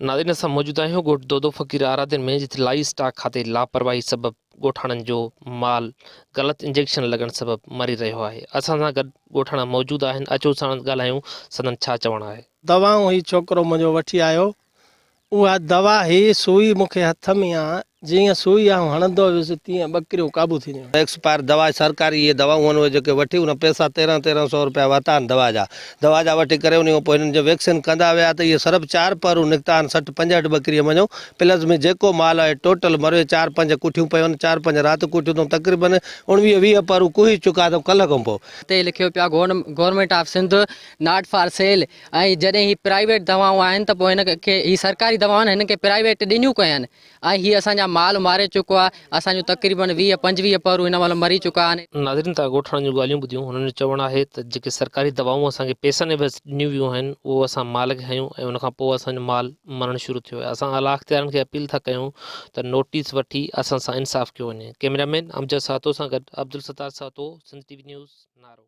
ناظرين اسان موجود آهيون ڳوٺ دودو فقير آرادين ۾ جتي لائي اسٽاڪ کاتي لاپرواهي سبب ڳوٺاڻن جو مال غلط انجيڪشن لڳڻ سبب مري رهيو آهي اسان سان گڏ ڳوٺاڻا موجود آهن اچو ساڻن ڳالهايون سندن ڇا چوڻ آهي. دوائون هي ڇوڪرو منهنجو وٺي آيو اها دوا هي سوئي مون کي هٿ ۾ آ، جيئن سوئي آئون هڻندو ويس تيئن ٻڪريون قابو ٿينديون ويون. ايڪسپائر دوا سرڪاري اهي دوائون هن اهي جيڪي وٺي ان پئسا تيرنهن تيرنهن سئو روپيا ورتا آهن دوا جا دوا جا وٺي ڪري انهي کان پوء هنن جي ويڪسين ڪندا ويا ته اهي صرف چار پهرون نڪتا آهن 60 65 ٻڪريء منجهون پلس ۾ جيڪو مال آهي ٽوٽل مروي چار پنج ڪوٺيون پيون آهن چار پنج رات ڪوٺيون اٿئون تقريبن اڻويهه 20 پهرون ڪوهي چڪا اٿئون ڪلهه کان پوء. تي لکيو پيو آهي government of Sindh not for sale ۽ جڏهن هي پرائيويٽ دوائون آهن ته پوء هن کي هي سرڪاري دوائون آهن هن کي پرائيويٽ ڏنيون ڪنهن ۽ هي اسان جا مال ماري چڪو آهي اسان جون تقريبن 20 25 پرو هن مهل مري چڪا آهن. ناظرين تان ڳوٺاڻن جون ڳالهيون ٻڌيون هنن جو چوڻ آهي ته جيڪي سرڪاري دوائون اسان کي پئسن عيوض ڏنيون ويون آهن اهو اسان مال کي هنيون ۽ ان کان پوء اسان جو مال مرڻ شروع ٿيو آهي اسان اعليٰ اختيارن کي اپيل ٿا ڪيون ته نوٽيس وٺي اسان سان انصاف ڪيو وڃي ڪئميرا مين امجد سهتو سان گڏ Abdul Sattar Sahto Sindh T V news Naro.